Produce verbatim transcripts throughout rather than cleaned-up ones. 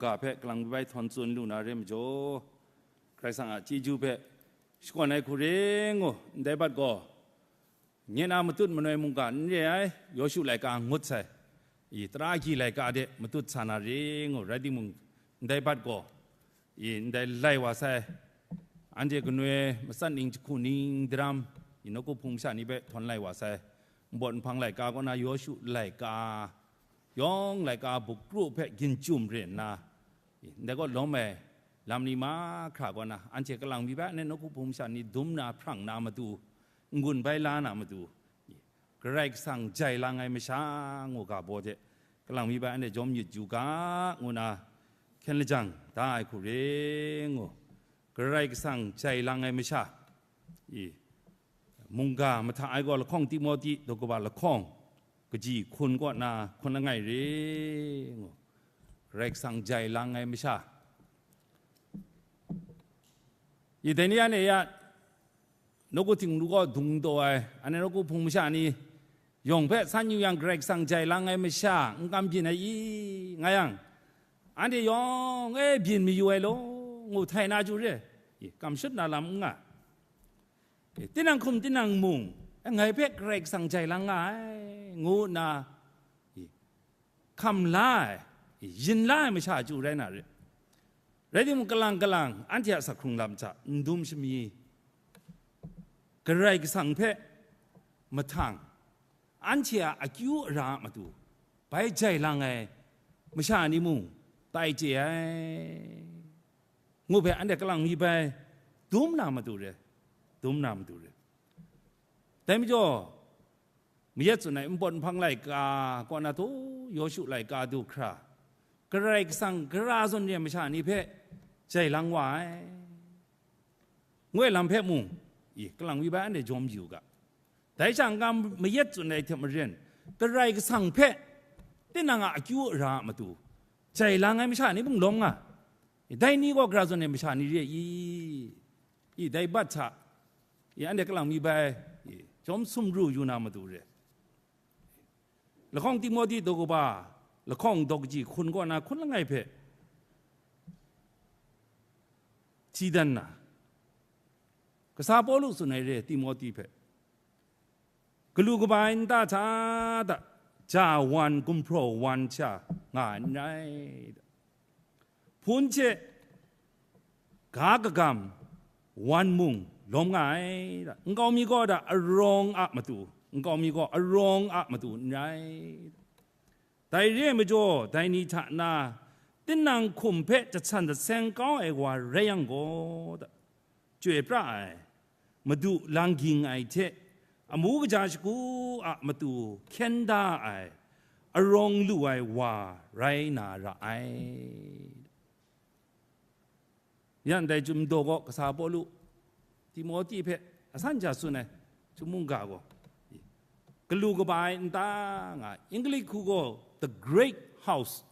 ga hpe kalang mi bai htawn tsun lu na re majaw, Karai Kasang a chyeju hpe shakawn ai hku re ngu, ndai bat gaw, nye na matut manoi mungga n re ai, Yawshu laika ngut sai, i, tara agyi laika de matut sa na re ngu, rai timung, ndai bat gaw, i, ndai lai wa sai, anhte ganoi matsat ning jahku ning daram, i, nawku hpung masha ni hpe htawn lai wa sai, npawt nhpang laika kaw na Yawshu laika, yawng laika bukru hpe ginchum re nna, i, ndai gaw lawm ai lam ni mahkra kaw na, anhte kalang mi bai anhte nawku hpung masha ni dum na hprang na matu, n-gun bai la na matu, i, Karai Kasang jai lang ai masha ngu ga baw hte, kalang mi bai anhte jawm myit yu ga, ngu na hkyen lajang da ai hku re ngu, Karai Kasang jai lang ai masha, i, mungga mahta ai gaw lahkawng Timote daw kaba lahkawng kaji hkun kaw na hkun langai re ngu, Karai Kasang jai lang ai masha, i, dai ni anhte ya, nawku htingnu kaw dung taw ai, anhte nawku hpung masha ni yawng hpe san yu yang, Karai Kasang jai lang ai masha n kam byin ai i, nga yang, anhte yawng e byin mayu ai law, ngu htai na chyu re, i, kam shut na lam n nga. E, tinang hkum tinang mung, e, ngai hpe Karai Kasang jai lang nga ai, ngu nna, e, hkam la ai, e, yin la ai masha chyu rai na re. Rai timung, kalang kalang anhte a sak hkrung lam hta n dum shami, Karai Kasang hpe mahtang, anhte a akyu ara a matu bai jai lang ai masha ni mung tai chye ai, ngu hpe anhte kalang mi bai dum na matu re, dum na matu re. Dai majaw, mayat tsun ai npawt nhpang laika kaw na htaw, Yawshu laika du hkra, Karai Kasang gara zawn re ai masha ni hpe jai lang wa ai, ngu ai lam hpe mung, i, kalang mi bai anhte jawm yu ga. Dai sha n-ga mayat tsun ai hte maren, Karai Kasang hpe tinang a akyu ara a matu jai lang ai masha ni mung lawm nga, i, dai ni gaw gara zawn ai masha ni re i, i, dai bat hta, i, anhte kalang mi bai, i, jawm sumru yu na matu re. Lahkawng Timote daw kaba, lahkawng daw kaji hkun kaw na hkun langai hpe hti dan na, kasa Pawlu tsun ai re Timote hpe, galu kaba ai nta hta da, ja wan, gumhpraw wan sha nga ai n rai. Hpun hte ga kagam wan mung lawm nga ai. Nkau mi gaw da arawng a matu, nkau mi gaw arawng a matu n rai. Dai re ai majaw, dai ni hta na, tinang hkum hpe jahtan jaseng kau ai wa rai yang gaw, chyoi pra ai, madu lang ging ai hte, amu kaja shagu a matu hkyen da ai, arawng lu ai wa rai na ra ai. Yan dai chyum daw gaw, kasa Pawlu Timote hpe asan ja tsun ai, chyum mungga gaw, galu kaba ai nta nga, English hku gaw the great house,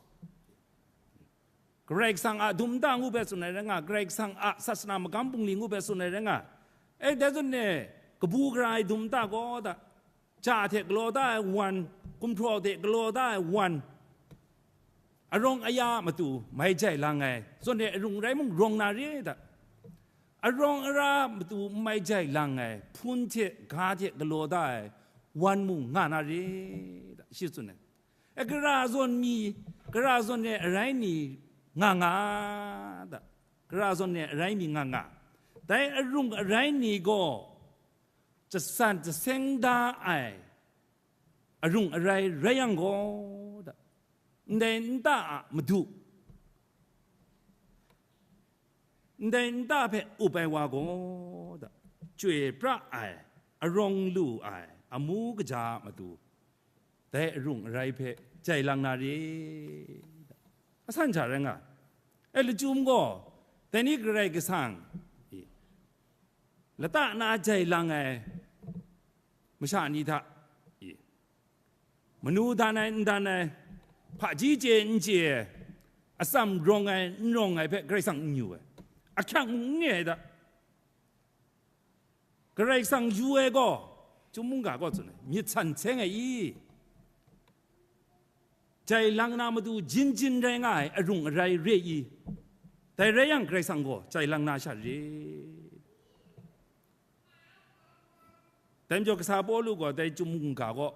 Karai Kasang a dum nta ngu hpe tsun ai rai nga, Karai Kasang a sasana magam bungli ngu hpe tsun ai rai nga, e, dai zawn e, kabu gara ai dum nta gaw da, ja hte galaw da ai wan, gumhpraw hte galaw da ai wan, arawng aya a matu mai jai lang ai, zawn e arung rai mung rawng na re da, arawng ara matu mai jai lang ai, hpun hte ga hte galaw da ai wan mung nga na re da, shi tsun ai. E, gara zawn mi, gara zawn e arai ni nga nga da, gara zawn e arai mi nga nga, dai arung arai ni gaw jahtan jaseng da ai arung arai rai yang gaw da, ndai nta a madu, ndai nta hpe up ai wa gaw da, chyoi pra ai, arawng lu ai, amu kaja a matu, dai arung arai hpe jai lang na re, asan hta rai nga. E, lachyum gaw, dai ni Karai Kasang, i, lata na jai lang ai masha ni hta, i, manu dan ai, n dan ai, hpaji chye n chye ai, atsam rawng ai, n rawng ai hpe Karai Kasang n yu ai, ahkyak mung n re ai da. Karai Kasang yu ai gaw, chyum mungga gaw tsun ai, myit san seng ai i? jai lang na matu jin jin rai nga ai arung arai re i? Dai rai yang, Karai Kasang gaw jai lang na sha re. Dai majaw, kasa Pawlu gaw dai chyum mungga kaw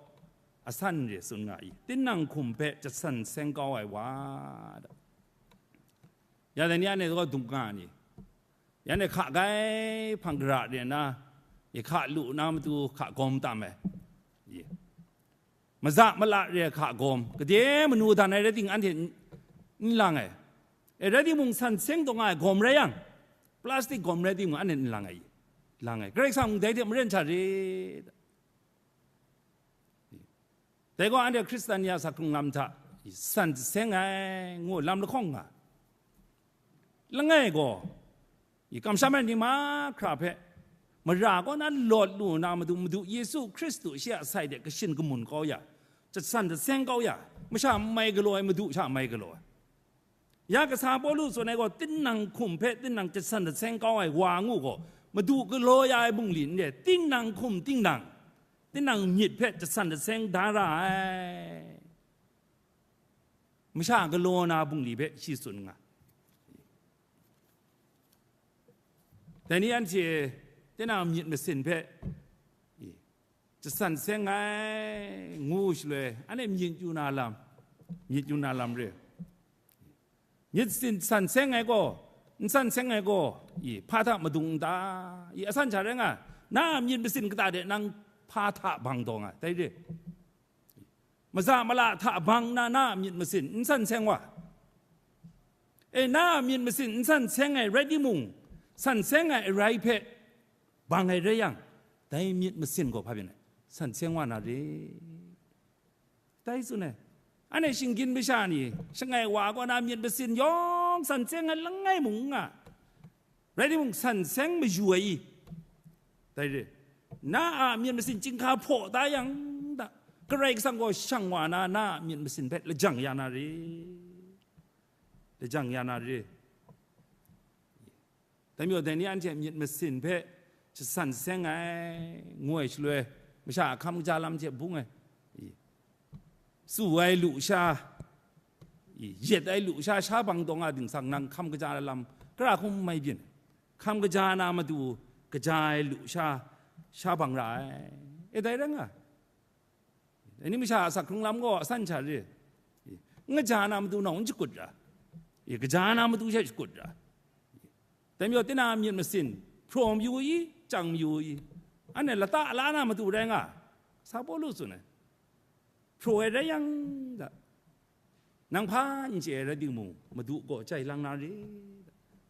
asan re tsun nga i, tinang hkum hpe jasan seng kau ai wa, ya dai ni anhte gaw dung nga ni? Ya anhte hka gai hpang gara re nna, i hka lu na matu hka gawm tam ai. I. Maza mala re hka gawm, gade manu dan ai rai ting, anhte n-, n lang ai. E, rai timung, san seng taw nga ai gawm rai yang, plastik gawm rai timung, anhte n lang ai, lang ai. Karai Kasang mung dai hte maren sha re. Dai gaw, anhte Hkristan ni a asak hkrung lam hta san seng ai ngu lam lahkawng nga. Langai gaw, i kamsham ai ni mahkra hpe, mara kaw na lawt lu na matu, Madu Yesu Hkristu shi a sai de kashin kamun kau ya, jasan jaseng kau ya, masha n mai galaw ai Madu sha n mai galaw ai. Ya kasa Pawlu tsun ai gaw, tinang hkum hpe tinang jasan jaseng kau ai wa ngu gaw, Madu galaw ya ai bungli n re, tinang hkum tinang, tinang myit hpe jasan jaseng da ra ai. Masha galaw na bungli hpe shi tsun nga. Dai ni anhte tinang myit masin hpe jasan seng ai ngu shaloi, anhte myit yu na lam, myit yu na lam re. Myit sin san seng ai gaw, n san seng ai gaw, i, hpa hta madung n ta? I, asan sha rai nga, na a myit masin kata de nang hpa hta bang taw nga, dai re. Maza mala hta bang nna na a myit masin n san seng wa? E, na a myit masin n san seng ai rai timung, san seng ai arai hpe bang ai rai yang, dai myit masin gaw hpa byin ai? San seng wa na re. Dai tsun ai. Anhte shinggyim masha ni, shangai wa kaw na myit masin yawng san seng ai langai mung n nga. Rai timung, san seng mayu ai i? Dai re. Na a myit masin chyinghka hpaw da yang ta, Karai Kasang gaw shang wa na, na a myit masin hpe lajang ya na re. Lajang ya na re. Dai majaw, dai ni anhte myit masin hpe jasan seng ai, ngu ai shaloi, masha a hkam kaja lam hte bung ai, i, tsu ai lusha, i, yet ai lusha, sha bang taw nga dingsang, nang hkam kaja lam gara hkum n mai byin. Hkam kaja na matu, kaja ai lusha, sha bang ra ai. E, dai rai nga. Dai ni masha a asak hkrung lam gaw asan sha re. N kaja na matu nau n shakut ra. E, kaja na matu she shakut ra. Dai majaw, tinang a myit masin, hpraw mayu i, chyang mayu i? Anhte lata la na matu rai nga, sa Pawlu tsun ai. Hpraw ai rai yang ta, nang hpa n chye ai rai timung, Madu gaw jai lang na re,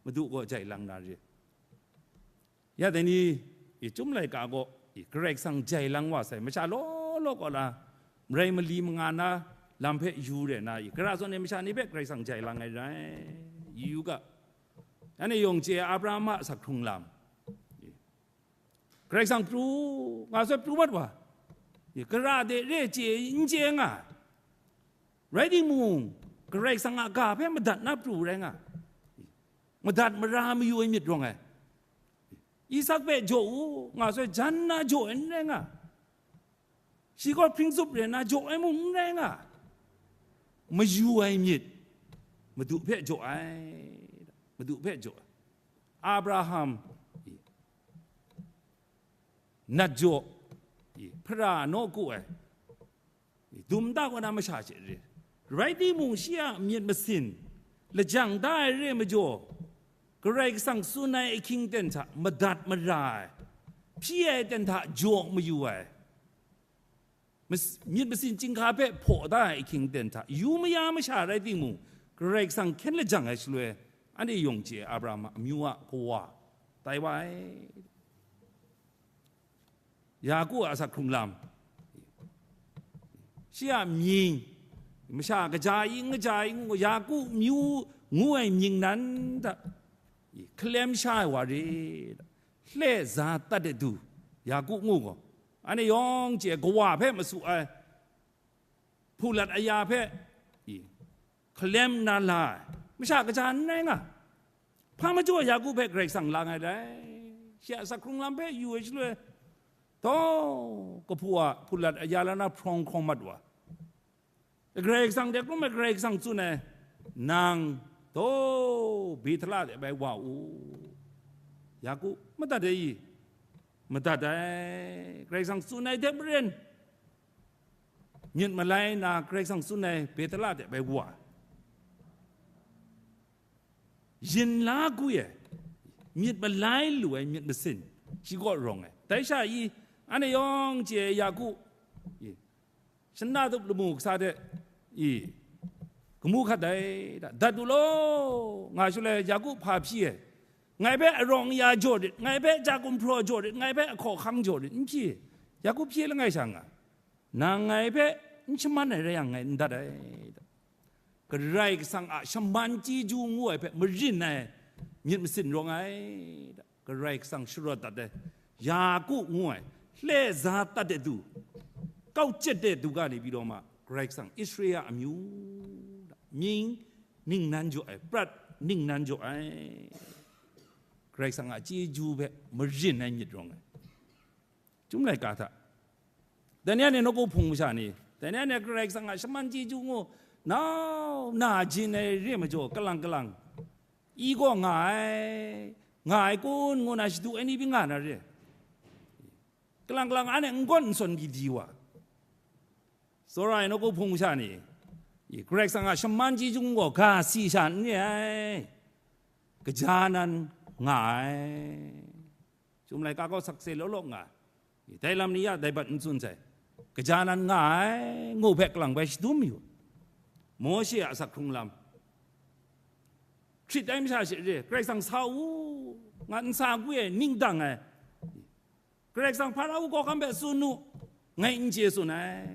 Madu gaw jai lang na re. Ya dai ni, i, chyum laika gaw, i, Karai Kasang jai lang wa sai, masha law law kaw la, marai mali manga na lam hpe yu re na, i, gara zawn e masha ni hpe Karai Kasang jai lang ai rai, yu yu ga. Anhte yawng chye ai Abraham a asak hkrung lam, i, Karai Kasang pru nga sai, pru mat wa, i, gara de re chye n chye nga, rai timung, Karai Kasang a ga hpe madat na pru rai nga, madat mara mayu ai myit rawng ai. Isak hpe jaw u nga sai, jan na jaw ai n rai nga, shi gaw hpring tsup re nna jaw ai mung n rai nga, mayu ai myit, Madu hpe jaw ai, Madu hpe jaw ai. Abraham, i, nat jaw, i, hpara naw ku ai, dum nta kaw na masha hte re. Rai timung, shi a myit masin lajang da ai re majaw, Karai Kasang tsun ai ahkying ten hta madat mara ai, hpyi ai ten hta jaw mayu ai, mas-, myit masin chyinghka hpe hpaw da ai ahkying ten hta yu maya masha rai timung, Karai Kasang hkyen lajang ai shaloi, anhte yawng chye ai Abraham a amyu a kawa tai wa ai. Yaku a asak hkrung lam, shi a mying, masha kaja i, n kaja i, ngu, Yaku myu ngu ai mying nan hta hkalem sha ai wa re, hle za tat de du, Yaku ngu gaw, anhte yawng chye ai kawa hpe masu ai, hpulat aya hpe, i, hkalem nna la ai, masha kaja n rai nga. Hpa majaw Yaku hpe Karai Kasang lang ai dai. Shi a asak hkrung lam hpe yu ai shaloi, taw, kahpu a hpulat aya la na hprawng hkawng mat wa, Karai Kasang hte hkrum ai Karai Kasang tsun ai, nang, daw, Bethela de bai wa u. Yaku, madat ai i? Madat ai. Karai Kasang tsun ai hte maren, myit malai na Karai Kasang tsun ai Bethela de bai wa. Yin la gwi ai, myit malai lu ai myit masin, shi kaw rawng ai. Dai sha i, anhte yawng chye ai Yaku, i, shana tup lamu kasa hte, i, kamu hkat ai, da, dat u law, nga shaloi Yaku hpa hpyi ai. Ngai hpe arawng aya jaw rit, ngai hpe ja gumhpraw jaw rit, ngai hpe ahkawhkang jaw rit, n hpyi. Yaku hpyi langai sha nga, nang ngai hpe n shaman ai rai yang, ngai n dat ai. Karai Kasang a shaman chyeju ngu ai hpe marin ai myit masin rawng ai. Karai Kasang sharawt dat ai, Yaku ngu ai, hle za dat ai du, kau chyet ai du ga ni pyi law ma, Karai Kasang Israela amyu, mying ningnan jaw ai, prat ningnan jaw ai, Karai Kasang a chyeju hpe marin ai myit rawng ai. Chyum laika hta, dai ni anhte nawku hpung masha ni, dai ni anhte Karai Kasang a shaman chyeju ngu, nau na jin ai re majaw, kalang kalang, i gaw nga ai, nga ai kun ngu na shadu ai ni pyi nga na re. Kalang kalang anhte n gawn n sawn pyi di wa. Tsawra ai nawku hpung masha ni, i, Karai Kasang a shaman chyeju ngu gaw ga si sha n re ai, kaja nan nga ai. Chyum laika gaw sakse law law nga, dai lam ni ya dai bat n tsun sai, kaja nan nga ai, ngu hpe kalang bai shadum yu. Mawshe a asak hkrung lam, hkrit ai masha she re, Karai Kasang sa u, nga n sa gwi ai, ning dang ai, Karai Kasang Hparau hkawhkam hpe tsun u, ngai n chye tsun ai.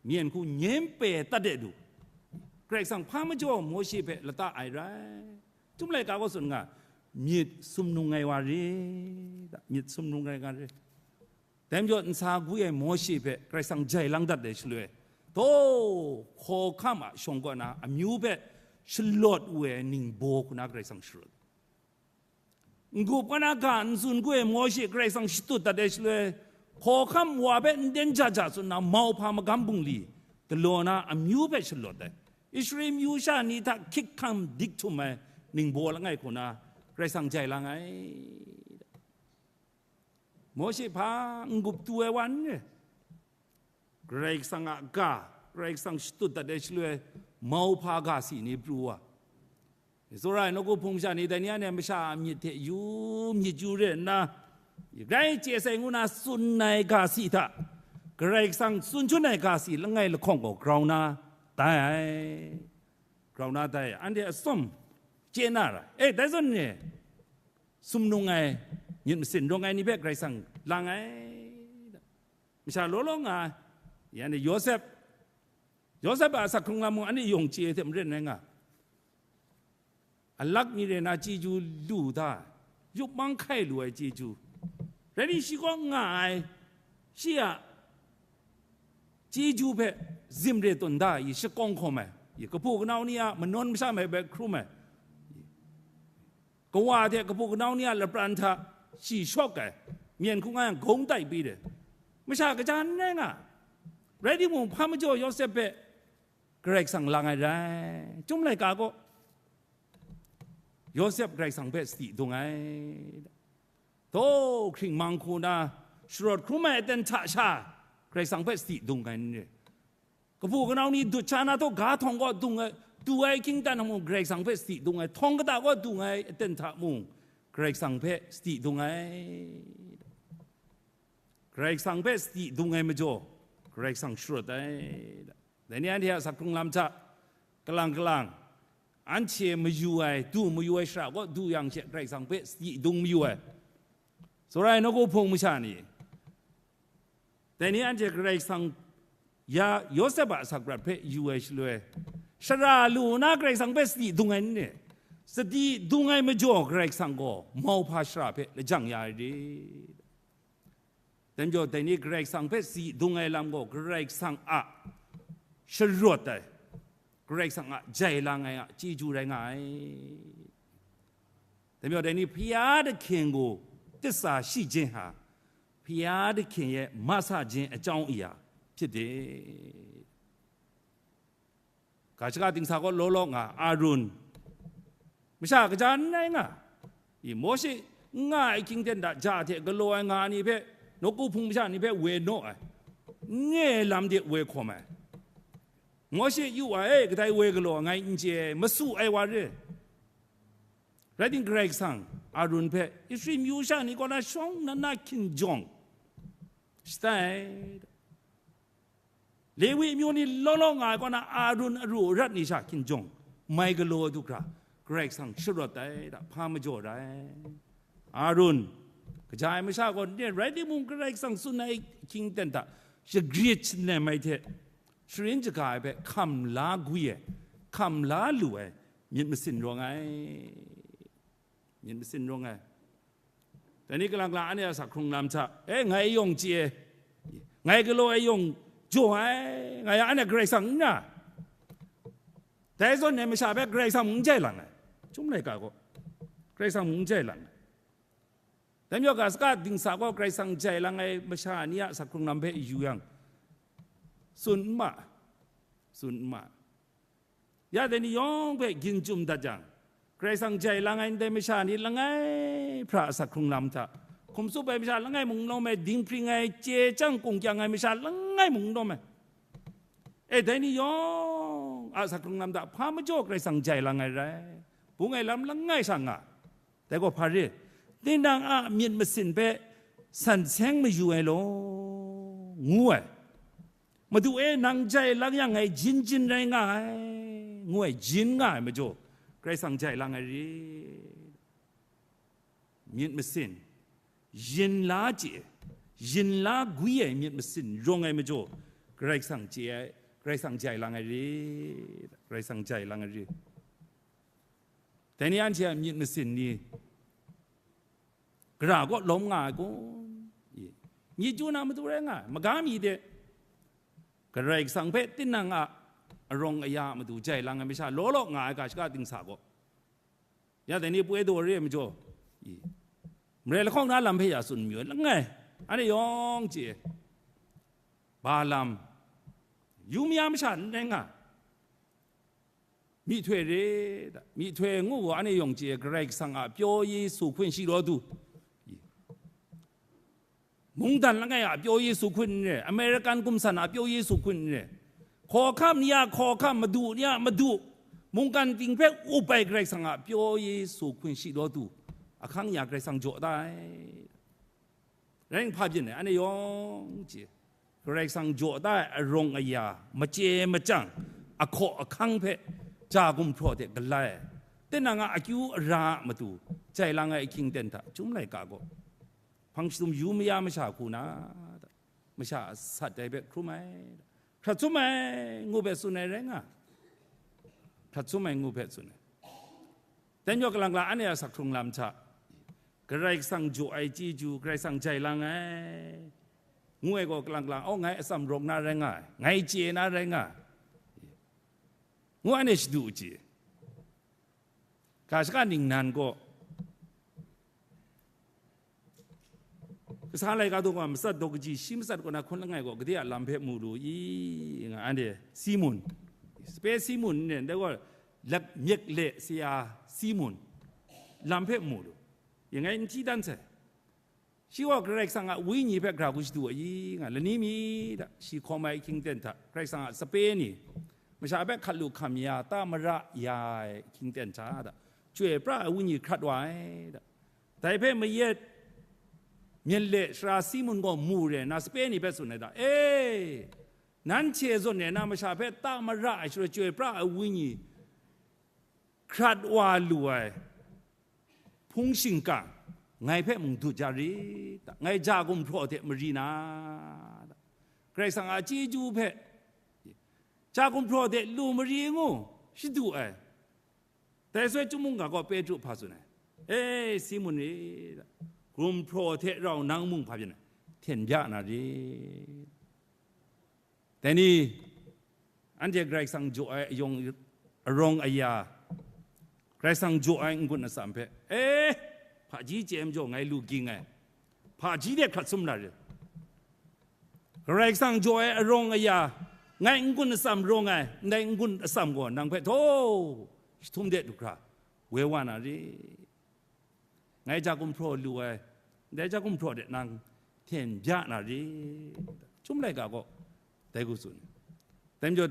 Myen hku nyen pe tat de du, Karai Kasang hpa majaw Mawshe hpe lata ai rai. Chyum laika gaw tsun nga, myit sumnung ai wa re, da, myit sumnung ai nga re. Dai majaw, nsa gwi ai Mawshe hpe Karai Kasang jai lang dat ai shaloi, daw, hkawhkam a shawng kaw na amyu hpe shalawt wu ai ningbaw hku na Karai Kasang sharut. N-gup kaw na ga n tsun gwi ai Mawshe Karai Kasang shatut dat ai shaloi, hkawhkam wa hpe n ten ja ja tsun na mauhpa magam bungli galaw na amyu hpe shalawt ai, Israel myu sha ni hta hkyik hkam dik htum ai ningbaw langai hku na Karai Kasang jai lang ai. Mawshe hpa n-gup tu ai wa n re. Karai Kasang a ga, Karai Kasang shatut dat ai shaloi, mauhpa ga si ni pru wa. Tsawra ai nawku hpung sha ni, dai ni anhte masha a myit hte yu myit yu re nna, grai chye sai ngu na tsun ai ga si hta, Karai Kasang tsun chyun ai ga si langai lahkawng gaw grau na tai ai. Grau na tai ai. Anhte atsawm chye na ra. E, dai zawn ni, sumnung ai, myit masin rawng ai ni hpe Karai Kasang lang ai. Masha law law nga ai, ya ni Yawsep, Yawsep a asak hkrung lam mung anhte yawng chye hte maren rai nga, alak mi re na chyeju lu da, yup mang hkai lu ai chyeju, rai ni shi kaw nga ai, shi a chyeju hpe zim re tun da i shakawng hkawm ai, i kahpu kanau ni a manawn masha mai bai hkrum ai, kawa hte kahpu kanau ni a lapran hta shi shawk ai, myen hku nga yang gawng tai pyi de, masha kaja n rai nga. Rai timung, hpa majaw Yawsep hpe Karai Kasang lang ai rai. Chyum laika gaw, Yawsep Karai Kasang hpe sadi dung ai. Daw hkring mang hku na sharawt hkrum ai aten hta sha Karai Kasang hpe sadi dung ai n re. Kahpu kanau ni dut sha na taw ga htawng kaw dung ai, du ai hkying tan mung Karai Kasang hpe sadi dung ai, htawng kata kaw dung ai aten hta mung Karai Kasang hpe sadi dung ai. Karai Kasang hpe sadi dung ai majaw, Karai Kasang sharawt ai. Dai ni anhte a asak hkrung lam hta, kalang kalang, anhte mayu ai, du mayu ai shara kaw du yang she, Karai Kasang hpe sadi dung mayu ai. Tsawra ai nawku hpung masha ni, dai ni anhte Karai Kasang ya Yawsep a asak prat hpe yu ai shaloi, shara lu nna Karai Kasang hpe sadi dung ai n re? Sadi dung ai majaw Karai Kasang gaw mauhpa shara hpe lajang ya ai re. Dai majaw, dai ni Karai Kasang hpe sadi dung ai lam gaw Karai Kasang a sharawt ai, Karai Kasang a jai lang ai a chyeju rai nga ai. Dai majaw, dai ni ဘုရားသခင်ကို သစ္စာရှိခြင်းဟာ ဘုရားသခင်ရဲ့ မစခြင်းအကြောင်းအရာ ဖြစ်တယ်။ Ga shaka dingsa gaw law law nga, Arun, masha kaja n rai nga, i Mawshe n nga ai ahkying ten hta ja hte galaw ai nga ni hpe, nawku hpung masha ni hpe woi naw ai, n re ai lam de woi hkawm ai. Mawshe yu wa e, kadai woi galaw ngai n chye ai, masu ai wa re. Rai timung, Karai Kasang Arun hpe Israel myu sha ni kaw na shawng nna na hkinjawng shatai. Lewi myu ni law law nga ai kaw na Arun aru arat ni sha hkinjawng mai galaw ai du hkra, Karai Kasang sharawt ai da, hpa majaw rai. Arun, kaja ai masha gaw, ne rai timung, Karai Kasang tsun ai ahkying ten hta shagrit shanem ai hte, sharin shaga ai hpe hkam la gwi ai, hkam la lu ai myit masin rawng ai. Myit masin rawng ai. Dai ni kalang kalang anhte a asak hkrung lam hta, e, ngai yawng chye ai, ngai galaw ai yawng jaw ai, ngai a anhte Karai Kasang n nga, dai zawn e masha hpe Karai Kasang mung n jai lang ai. Chyum laika gaw, Karai Kasang mung n jai lang ai. Dai majaw, ga shaka dingsa gaw Karai Kasang jai lang ai masha ni a asak hkrung lam hpe yu yang, tsun n ma, tsun n ma. Ya dai ni yawng hpe gin chyum dat jang, Karai Kasang jai lang ai ndai masha ni langai hpra asak hkrung lam hta, hkum tsup ai masha langai mung n lawm ai, dinghpring ai, chye chyang kung kyang ai masha langai mung n lawm ai. E, dai ni yawng a asak hkrung lam hta hpa majaw Karai Kasang jai lang ai rai, bung ai lam langai sha nga. Dai gaw hpa re? Tinang a myit masin hpe san seng mayu ai law, ngu ai. Madu e, nang jai lang yang ngai jin jin rai nga ai, ngu ai, jin nga ai majaw, Karai Kasang jai lang ai re. Myit masin, yin la chye, yin la gwi ai myit masin rawng ai majaw, Karai Kasang chye ai, Karai Kasang jai lang ai re, Karai Kasang jai lang ai re. Dai ni anhte a myit masin ni gara kaw lawm nga ai kun? Myit chyu na matu rai nga ai, maga mi de, Karai Kasang hpe tinang a arawng aya a matu jai lang ai masha law law nga ai ga shaka dingsa gaw, ya dai ni poi daw re ai majaw, i, marai lahkawng na lam hpe ya tsun mayu ai langai, anhte yawng chye ai, Balaam, yu maya masha n rai nga, myihtoi re da, myihtoi ngu gaw, anhte yawng chye ai, Karai Kasang a pyaw Yesu hkun shi law du, i, mungdan langai a pyaw Yesu hkun n re, American gumsan a pyaw Yesu hkun n re, hkawhkam ni a hkawhkam, madu ni a madu, mungkan ting hpe up ai Karai Kasang a pyaw Yesu hkun shi law du, ahkang ya Karai Kasang jaw da ai. Rai nna hpa byin ai, anhte yawng chye, Karai Kasang jaw da ai arawng aya, machye machyang, ahkaw ahkang hpe ja gumhpraw de galai ai, tinang a akyu ara a matu jai lang ai ahkying ten hta, chyum laika gaw, hpang shadum yu maya masha hku na, masha a sat dai hpe hkrum ai, hkrat sum ai ngu hpe tsun ai rai nga, hkrat sum ai ngu hpe tsun ai. Dai majaw, kalang kalang anhte a asak hkrung lam hta, Karai Kasang jaw ai chyeju, Karai Kasang jai lang ai, ngu ai gaw, kalang kalang, aw, ngai atsam rawk na rai nga ai, ngai chye na rai nga ai, ngu anhte shadu chye. Ga shaka ningnan gaw, Kasa laika daw gaw matsat daw kaji shi matsat kaw na hkun langai gaw, gade a lam hpe mu lu i, nga anhte Simun, sape Simun n ren, dai gaw, lak myek le saya Simun lam hpe mu lu, ya ngai n hti dan sai. Shi gaw Karai Kasang a Wenyi hpe gara hku shadu ai i, nga, lani mi hta shi hkawm ai ahkying ten hta, Karai Kasang a sape ni, masha hpe hkat lu hkam ya, ta mara ya ai ahkying ten hta, chyoi pra ai Wenyi hkrat wa ai, dai hpe mayat myen le sara Simun gaw mu re nna, sape ni hpe tsun ai da, E, nanhte zawn e na masha hpe ta mara ai shaloi, chyoi pra ai Wenyi hkrat wa lu ai hpung shingkang ngai hpe mung dut ja rit, ngai ja gumhpraw hte mari na, Karai Kasang a chyeju hpe ja gumhpraw hte lu mari ngu shadu ai. Dai shaloi chyum mungga gaw Petru hpa tsun ai, E, Simun e, gumhpraw hte rau nang mung hpa byin ai, hten bya na rit. Dai ni, anhte Karai Kasang jaw ai ayawng, arawng aya, Karai Kasang jaw ai n-gun atsam hpe, e, hpaji chye ai majaw ngai lu ging ai, hpaji de hkrat sum na rit. Karai Kasang jaw ai arawng aya, Ngai n-gun atsam rawng ai, ndai n-gun atsam gaw nang hpe htaw jahtum de du hkra woi wa na re. Ngai ja gumhpraw lu ai, ndai ja gumhpraw de nang hten bya na re. Chyum laika gaw dai hku tsun ai. Dai majaw,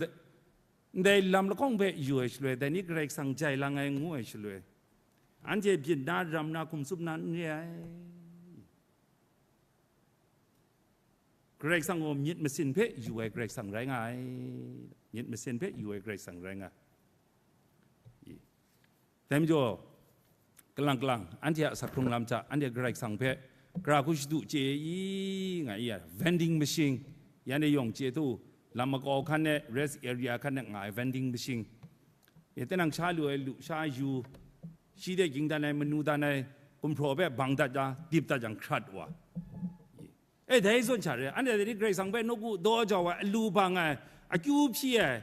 ndai lam lahkawng hpe yu ai shaloi, dai ni Karai Kasang jai lang ai ngu ai shaloi, anhte byin na, ram na, hkum tsup na n re ai. Karai Kasang gaw myit masin hpe yu ai Karai Kasang rai nga ai. Myit masin hpe yu ai Karai Kasang rai nga ai. Dai majaw, kalang kalang, anhte a asak hkrung lam hta, anhte Karai Kasang hpe gara hku shadu chye i, nga i ya, vending machine, yan e yawng chye tu, lam makau hkan e, rest area hkan e nga ai vending machine. E, tinang sha lu ai lu, sha yu, shi de ging dan ai, manu dan ai, gumhpraw hpe bang dat da, dip dat jang hkrat wa. E, dai zawn sha re, anhte dai ni Karai Kasang hpe nawku daw jau ai, alu bang ai, akyu hpyi ai,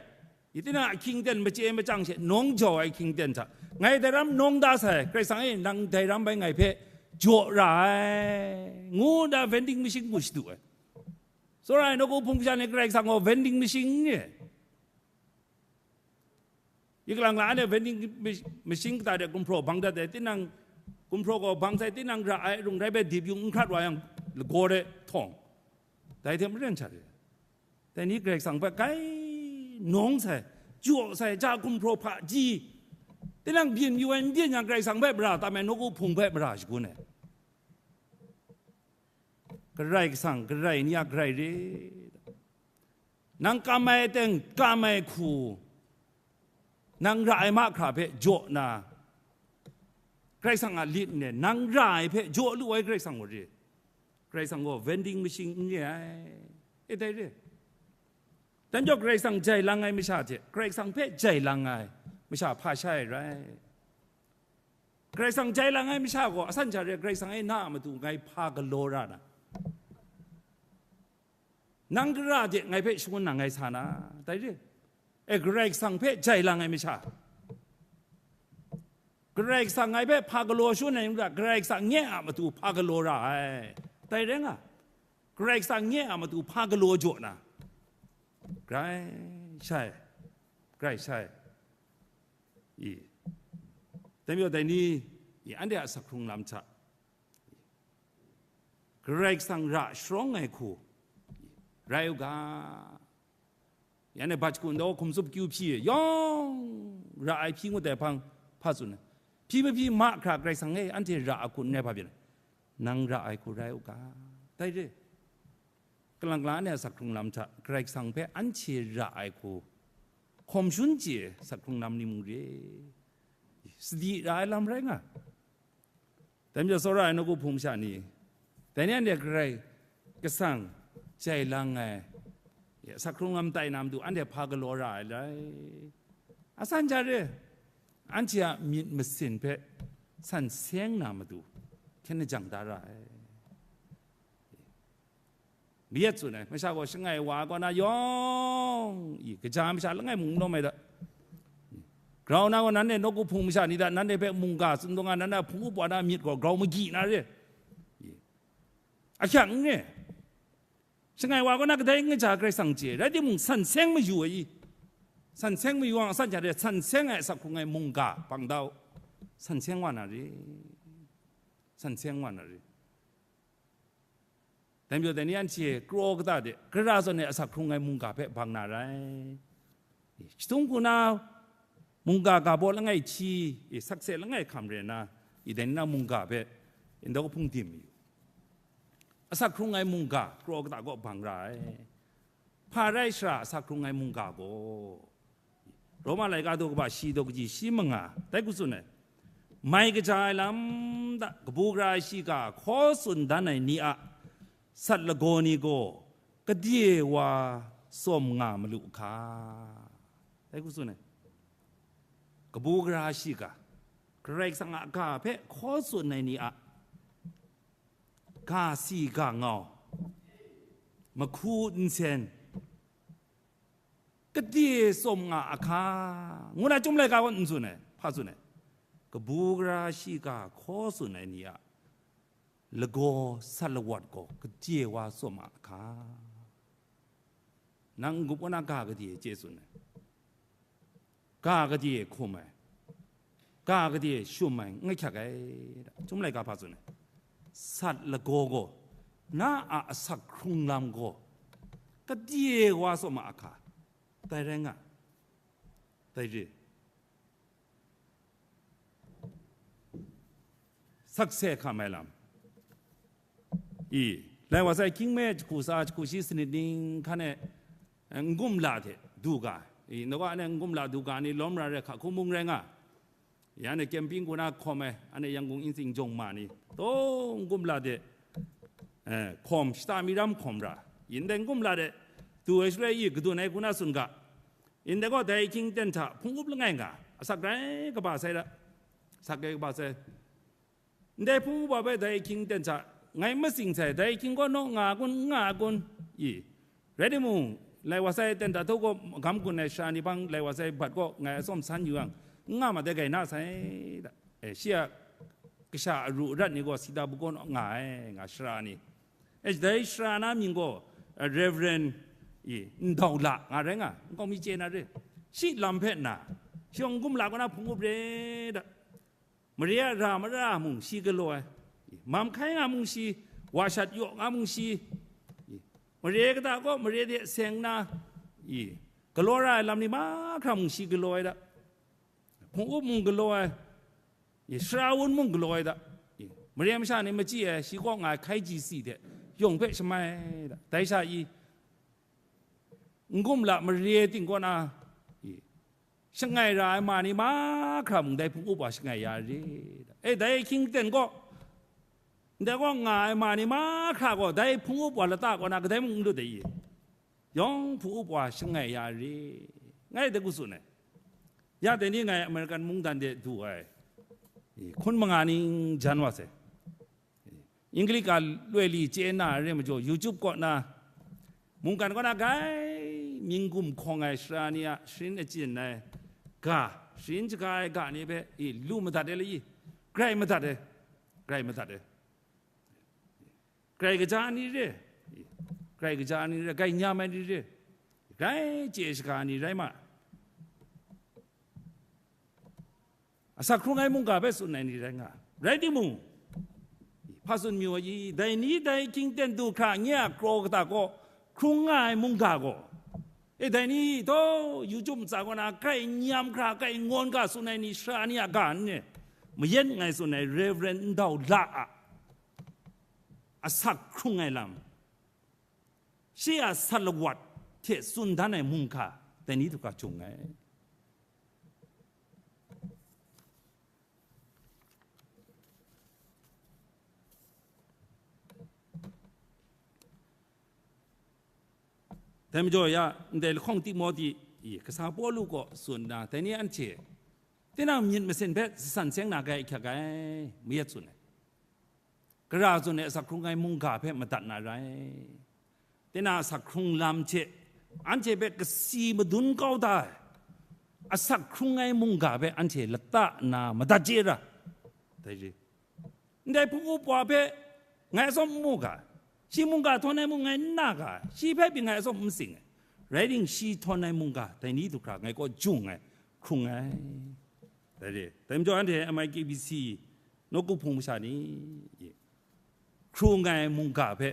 yi tinang ahkying ten machye machyang she nawng jau ai ahkying ten hta, ngai dai ram nawng da sai, Karai Kasang e, nang dai ram bai ngai hpe jaw ra ai, ngu nna vending machine ngu shadu ai. Tsawra ai nawku hpung sha ni Karai Kasang gaw vending machine ni, yi kalang la anhte vending machine kata de gumhpraw bang dat ai, tinang gumhpraw gaw bang sai, tinang ra ai rung rai bai dip yung n hkrat wa yang lagaw de htawng, dai hte maren sha re. Dai ni Karai Kasang hpe kai nawng sai, jaw sai, ja gumhpraw hpaji, tinang byin yu ai n byin yang Karai Kasang hpe mara tam ai, nawku hpung hpe mara shagun ai. Karai Kasang, Karai ni a Karai re. Nang kam ai teng, kam ai hku, nang ra ai mahkra hpe jaw na, Karai Kasang a lit nne, nang ra ai hpe jaw lu ai Karai Kasang gaw re. Karai Kasang gaw vending machine n re ai. E dai re. Dan jaw Karai Kasang jai lang ai masha hte, Karai Kasang hpe jai lang ai masha hpa sha ai rai? Karai Kasang jai lang ai masha gaw, asan sha re, Karai Kasang e na a matu ngai hpa galaw ra na, nang gara de ngai hpe shangun na ngai sa na, dai re. E, Karai Kasang hpe jai lang ai masha, Karai Kasang ngai hpe hpa galaw shangun ai n ra, Karai Kasang nye a matu hpa galaw ra ai, dai rai nga. Karai Kasang nye a matu hpa galaw jaw na, grai shai, grai shai. I, dai majaw dai ni, i, anhte a asak hkrung lam hta, Karai Kasang ra sharawng ai hku rai u ga. Yan e bat shagu ndaw hkum tsup kyu hpyi yawng ra ai hpyi ngut ai hpang hpa tsun ai. Hpyi mahpyi mahkra Karai Kasang e anhte ra a hku n rai hpa byin ai. Nang ra ai hku rai u ga. Dai re. Kalang kalang anhte a asak hkrung lam hta Karai Kasang hpe anhte ra ai hku hkawm shun chye ai asak hkrung lam ni mung re. Sadi ra ai lam rai nga. Dai majaw tsawra ai nawku hpung masha ni, dai ni anhte Karai Kasang jai lang ai, asak hkrung lam tai na matu anhte hpa galaw ra ai lai. Asan sha re, anhte a myit masin hpe san seng na matu hkyen lajang da ra ai. Mayat tsun ai, masha gaw shangai wa kaw na yawng, i, kaja masha langai mung n lawm ai da. Grau na gaw, nanhte nawku hpung masha ni da, nanhte hpe mungga tsun dawng a, nanhte a hpung up wa na myit gaw grau magyi na re. I, ahkyang n re. Shangai wa kaw na kadai n kaja Karai Kasang chye, rai timung, san seng mayu ai i. San seng mayu yang, asan sha re, san seng ai asak hkrung ai mungga bang da u. San seng wa na re. San seng wa na re. Dai majaw dai ni anhte kraw kata de, gara zawn e asak hkrung ai mungga hpe bang na rai. Shadung hku na mungga ga baw langai hti, sakse langai hkam re na, i dai ni na mungga hpe ndau hpung dim mayu. Asak hkrung ai mungga kraw kata kaw bang ra ai. Hpa rai shara asak hkrung ai mungga gaw, Roma laika daw kaba shi daw kaji shi manga, dai hku tsun ai, mai kaja ai lam hta kabu gara ai shiga hkaw tsun dan ai ni a sat lagaw ni gaw, kadye wa tsawm nga malu hka, dai hku tsun ai. Kabu gara shiga, Karai Kasang a ga hpe hkaw tsun ai ni a ga si ga ngau, mahku nsen, kadye tsawm nga a hka, ngu na Chyum laika gaw n tsun ai, hpa tsun ai? Kabu gara shiga hkaw tsun ai ni a lagaw sat lawat gaw kadye wa tsawm a hka. nang n-gup kaw na ga gade chye tsun ai, ga gade hkum ai, ga gade shum ai, n ahkyak ai. Chyum laika hpa tsun ai, sat lagaw gaw, na a asak hkrung lam gaw, gade wa tsawm a ahka, dai rai nga, dai re. Sakse hkam ai lam. I, lai wa sai, hkying me jahku tsa, jahku shi sanit ning hkan e, eh, n-gum la hte du ga. I, nau ga, anhte n-gum la du ga ni lawm ra re, hka hku mung rai nga. Ya, anhte camping kaw na hkawm ai, anhte Yangon Intsing jawng ma ni, taw n-gum la de, eh, hkawm, shata mi ram hkawm ra. Yin dai n-gum la de, du ai shaloi i, kadun ai kaw na tsun ga. Yin dai gaw, dai ahkying ten hta hpung up langai nga, asak grai kaba sai ra, asak grai kaba sai. Ndai hpung up wa bai dai ahkying ten hta ngai matsing sai, dai ahkying gaw naw nga kun, n nga kun? I, rai timung, lai wa sai ten hta htaw gaw magam gun ai sara ni hpang lai wa sai bat gaw ngai atsawm san yu yang, n nga ma dai gai na sai da. E, shi a kasha aru arat ni gaw sida bu gaw naw nga ai, nga sara ni. E, dai sara na mying gaw, eh, Reverend, i, Ndau La nga rai nga, nkau mi chye na re. Shi lam hpe nna, shi yawng n-gum la kaw na hpung up re da. Mare a ra mara mung shi galaw ai, i, mam hkai nga mung shi, wa shat yaw nga mung shi, i, mare kata gaw mare de seng na, i, galaw ra ai lam ni mahkra mung shi galaw ai da. Hpung up mung galaw ai, i, sara wun mung galaw ai da. I, mare masha ni machyi ai, shi kaw nga ai hkai ji si hte yawng hpe shamai ai da. Dai sha i, n-gum la mare ting kaw na, i, shangai ra ai ma ni mahkra mung dai hpung up wa shangai ya re da. E, dai ahkying ten gaw, ndai kaw nga ai ma ni mahkra gaw dai hpung up wa lata kaw na kadai mung n lut ai i? Yawng hpung up wa shangai ya re, ngai dai hku tsun ai. Ya dai ni ngai American mungdan de du ai, i, hkun manga ning jan wa sai. English ga loi li chye na re majaw, YouTube kaw na, mungkan kaw na gai mying gumhkawng ai sara ni a sharin achyin ai ga, sharin shaga ai ga ni hpe, i, lu madat ai le i, grai madat ai, grai madat ai. Grai kaja ai ni re, grai kaja ai ni re, grai nyam ai ni re, grai chye shaga ai ni rai ma. Asak hkrung ai mungga hpe tsun ai ni rai nga. Rai timung, hpa tsun mayu ai i, dai ni dai ahkying ten du hkra nye a kraw kata kaw hkrung nga ai mungga gaw, e, dai ni taw, YouTube ntsa kaw na grai nyam hkra, grai ngawn ga tsun ai ni sara ni a ga n-, mayen nngai tsun ai Reverend Ndau La a asak hkrung ai lam, shi a sat lawat hte tsun dan ai mungga dai ni du hkra jung ai. Dai majaw ya, ndai lahkawng Timoti i, kasa Pawlu kaw tsun nna, dai ni anhte, tinang myit masin hpe jasan seng na gai ahkyak ai, mayat tsun ai. Gara tsun ai asak hkrung ai mungga hpe madat na rai. Tinang asak hkrung lam hte anhte hpe kasi madun kau da ai asak hkrung ai mungga hpe anhte lata nna madat chye ra. Dai re. Ndai hpung up wa hpe ngai atsawm n mu ga, shi mungga htawn ai mung ngai n na ga, shi hpe pyi ngai atsawm n sing ai. Rai ting, shi htawn ai mungga dai ni du hkra ngai kaw jung ai, hkrung ai. Dai re. Dai majaw anhte M I K B C nawku hpung masha ni, hkrung ai mungga hpe,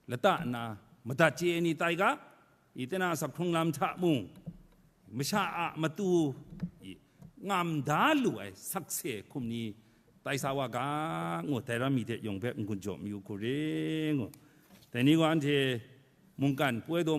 lata nna madat chye ai ni tai ga, i, tinang asak hkrung lam hta mung, masha a matu, i, ngam da lu ai sakse hkum ni tai sa wa ga, ngu, dai ram mi hte yawng hpe n-gun jaw mayu hku re, ngu. Dai ni gaw anhte mungkan poi daw